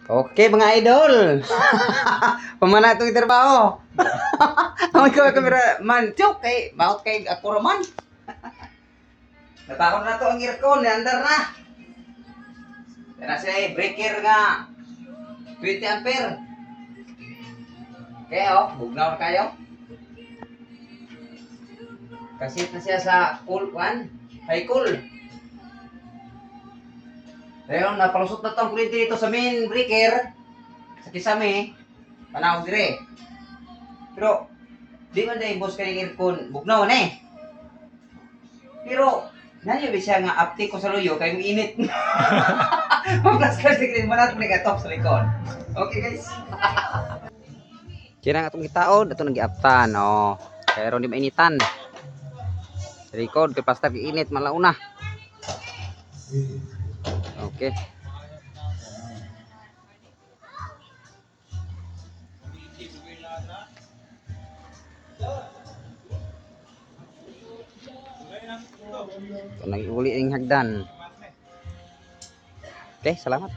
Okay, mga idol. Pamana itong trabaho. Ang ikaw kamera man, chok kay maot kay ako raman. Natakon na to ang aircon, andar na. Yan na siya eh, breaker nga. 20 ampere. Kaya oh, bugnaw na kayo. Kasit na siya sa cool one, high cool. Ayun, napalusot na tong kuryente dito sa main breaker. Sa kisame, panahon dire. Pero, di man dahil boss kay aircon, bugnaw na eh. Pero, nanyo ba siya nga uptake ko sa luyo kay init. Maplas ka sa mo natin nag-top sa likod. Okay, guys. Kira nga itong gitaon, ito nang giaptan, oh. Kaya ron di mainitan. Sa likod, kay pasta init malauna. Okay. Ito nang iuli ang hagdan. Okay, salamat.